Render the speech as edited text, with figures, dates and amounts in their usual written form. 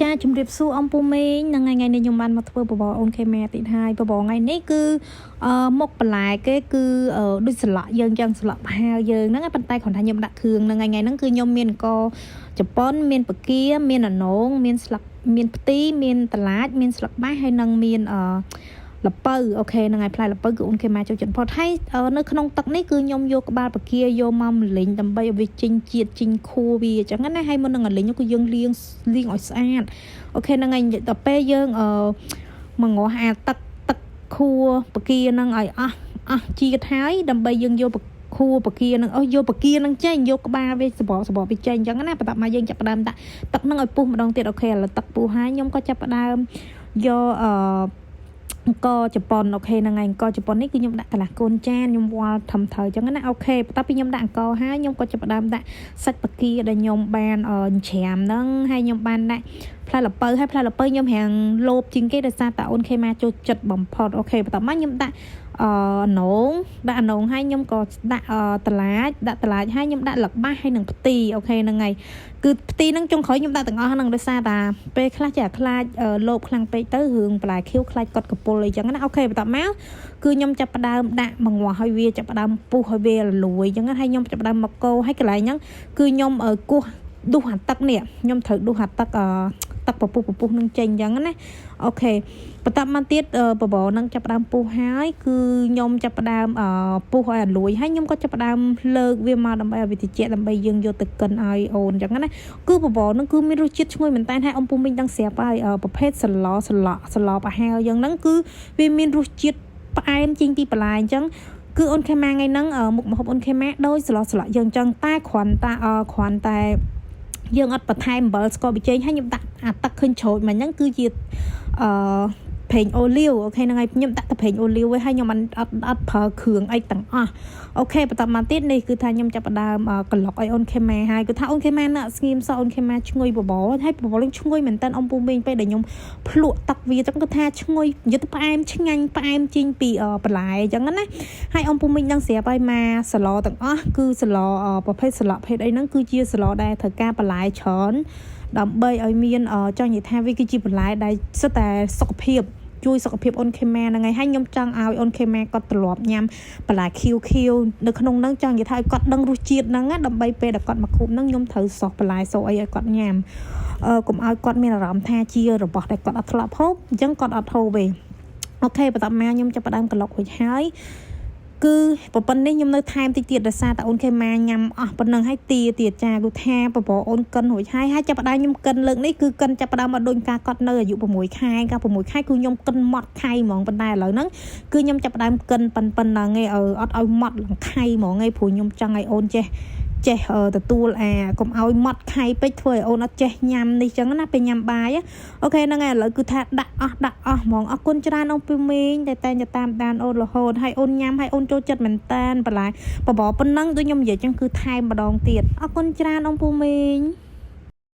ចាជំរាបសួរអំពូមេងហ្នឹងថ្ងៃនេះខ្ញុំបានមកធ្វើបបរអូនខេម៉ាទៀតហើយបបរថ្ងៃនេះគឺមុខបន្លែគេគឺដូចស្លក់យើងចឹងស្លក់ប្រហើយើងហ្នឹងប៉ុន្តែគ្រាន់តែខ្ញុំដាក់គ្រឿងហ្នឹងថ្ងៃហ្នឹងគឺខ្ញុំមានអង្គជប៉ុនមានពគាមានអនងមានស្លឹកមានផ្ទីមានតឡាចមានស្លឹកបាសហើយនឹងមានល្ពៅ OK ហ្នឹងហើយផ្លែល្ពៅគឺអូនគេមកចូលចិត្តផុតហើយនៅក្នុងទឹកនេះគឺខ្ញុំយកក្បាលពគាយកមកម្លិញដើម្បីឲ្យវាចេញជាតិចេញខួរវាអញ្ចឹងណាហើយមុននឹងលិញគឺយើងលាងលាងឲ្យស្អាត OK ហ្នឹងហើយដល់ពេលយើងមកងាស់អាទឹកទឹកខួរពគាហ្នឹងឲ្យអស់អស់ជាតិហើយដើម្បីយើងយកខួរពគានឹងអូយកពគានឹងចេញយកក្បាលវាសបកសបកវាចេញអញ្ចឹងណាបន្ទាប់មកយើងចាប់ផ្ដើមដាក់ទឹកនឹងឲ្យពុះម្ដងទៀត OK ឥឡូវទឹកពុះហើយខ្ញុំក៏ចាប់ផ្ដើមយកអង្គជប៉ុន OK ហ្នឹងហើយអង្គជប៉ុននេះគឺខ្ញុំដាក់កន្លះកូនចានខ្ញុំវាល់ធំត្រូវអញ្ចឹងណា OK បន្ទាប់ពីខ្ញុំដាក់អង្គហើយខ្ញុំក៏ចាប់ផ្ដើមដាក់សាច់បគាដែលខ្ញុំបានច្រាមហ្នឹងហើយខ្ញុំបានដាក់ផ្លែល្ពៅហើយផ្លែល្ពៅខ្ញុំរាងលោបជាងគេដោយសារតាអូនខេម៉ាចូលចិត្តបំផុត OK បន្ទាប់មកខ្ញុំដាក់អនងដាក់អនងហើយខ្ញុំក៏ដាក់តឡាចដាក់តឡាចហើយខ្ញុំដាក់លបាសហើយនឹងផ្ទី OK ហ្នឹងហើយគឺផ្ទីហ្នឹងចុងក្រោយខ្ញុំដាក់ទាំងអស់ហ្នឹងដោយសារតាពេលខ្លះចេះខ្លាចលោបខ្លាំងពេកទៅរឿងបន្លែខៀវខ្លាចកត់កពុលអីចឹងណា OK បន្ទាប់មកគឺខ្ញុំចាប់ផ្ដើមដាក់មងាស់ឲ្យវាចាប់ផ្ដើមពុះឲ្យវារលួយចឹងហើយខ្ញុំចាប់ផ្ដើមមកកូរហើយកន្លែងហ្នឹងគឺខ្ញុំគោះដួសអាទឹកនេះខ្ញុំត្រូវដួសអាទឹកទឹកពពុះពពុះនឹងចេញអញ្ចឹងណា OK បន្ទាប់មកទៀតបបរនឹងចាប់ផ្ដើមពុះហើយគឺខ្ញុំចាប់ផ្ដើមពុះឲ្យអាលួយហើយខ្ញុំក៏ចាប់ផ្ដើមលើកវាមកដើម្បីឲ្យវាត្រជាក់ដើម្បីយើងយកទៅកិនឲ្យអូនអញ្ចឹងណាគឺបបរនឹងគឺមានរសជាតិឈ្ងុយមែនតើហើយអំពូមីងដឹងស្រាប់ហើយប្រភេទសឡសឡសឡប្រហើយើងហ្នឹងគឺវាមានរសជាតិផ្អែមជាងទីបន្លែអញ្ចឹងគឺអូនខេម៉ាថ្ងៃហ្នឹងមុខម្ហូបអូនខេម៉ាដោយសឡសឡយើងអញ្ចឹងតែគ្រាន់តែគ្រាន់តែយើងអត់បន្ថែមអំបិលស្ករប៊ីចេងហើយខ្ញុំដាក់អាទឹកឃើញជ្រោចមកហ្នឹងគឺជាប្រេងអូលីវ OK ហ្នឹងហើយខ្ញុំដាក់តែប្រេងអូលីវឯងហើយខ្ញុំអត់អត់ប្រើគ្រឿងអីទាំងអស់ OK បន្តមកទៀតនេះគឺថាខ្ញុំចាប់ផ្ដើមកឡុកឲ្យអូនខេម៉ាហើយគឺថាអូនខេម៉ាណាស្ងៀមសោះអូនខេម៉ាឈ្ងុយបបរហើយបបរនឹងឈ្ងុយមែនតើអំពូមីងពេលដែលខ្ញុំភ្លក់ទឹកវាចឹងគឺថាឈ្ងុយនិយាយទៅផ្អែមឆ្ងាញ់ផ្អែមជាងពីបន្លែចឹងណាហើយអំពូមីងដឹងស្រាប់ហើយមកសឡទាំងអស់គឺសឡប្រភេទសឡភេទអីហ្នឹងគឺជាសឡដែលត្រូវការបន្លែច្រើនដើម្បីឲ្យមានចង់និយាយថាវាគឺជាបន្លែដែលសុទ្ធតែសុខភាពជួយសុខភាពអូនខេម៉ាហ្នឹងហើយហើយខ្ញុំចង់ឲ្យអូនខេម៉ាគាត់ត្រឡប់ញ៉ាំបន្លែខៀវខៀវនៅក្នុងហ្នឹងចង់និយាយថាឲ្យគាត់ដឹងរសជាតិហ្នឹងណាដើម្បីពេលដែលគាត់មកខូបហ្នឹងខ្ញុំត្រូវសោះបន្លែសូអីឲ្យគាត់ញ៉ាំកុំឲ្យគាត់មានអារម្មណ៍ថាជារបស់ដែលគាត់អត់ធ្លាប់ហូបអញ្ចឹងគាត់អត់ហូបទេ OK បន្ទាប់មកខ្ញុំចាប់ផ្ដើមកឡុករួចហើយគឺប្រពន្ធនេះខ្ញុំនៅថែមតិចទៀតដោយសារតែអូនខេម៉ាញ៉ាំអស់ប៉ុណ្ណឹងហើយទាទៀតចាគឺថាបបរអូនកិនរួចហើយហើយចាប់ផ្ដើមខ្ញុំកិនលើកនេះគឺកិនចាប់ផ្ដើមមកដូចការកត់នៅអាយុ6ខែកាល6ខែគឺខ្ញុំកិនម៉ត់ខៃហ្មងប៉ុន្តែឥឡូវហ្នឹងគឺខ្ញុំចាប់ផ្ដើមកិនប៉ុណ្ណឹងឯងអត់ឲ្យម៉ត់ឡើងខៃហ្មងឯងព្រោះខ្ញុំចង់ឲ្យអូនចេះចេះទទួលអាកុំឲ្យម៉ត់ខៃពេកធ្វើឲ្យអូនអត់ចេះញ៉ាំនេះចឹងណាពេលញ៉ាំបាយ OK ហ្នឹងហើយឥឡូវគឺថាដាក់អស់ដាក់អស់ហ្មងអរគុណច្រើនអូនពីមីងតែតែងតែតាមដានអូនរហូតហើយអូនញ៉ាំហើយអូនចូលចិត្តមែនតានបន្លែបបរប៉ុណ្ណឹងដូចខ្ញុំនិយាយចឹងគឺថែមម្ដងទៀតអរគុណច្រើនអូនពូមីង។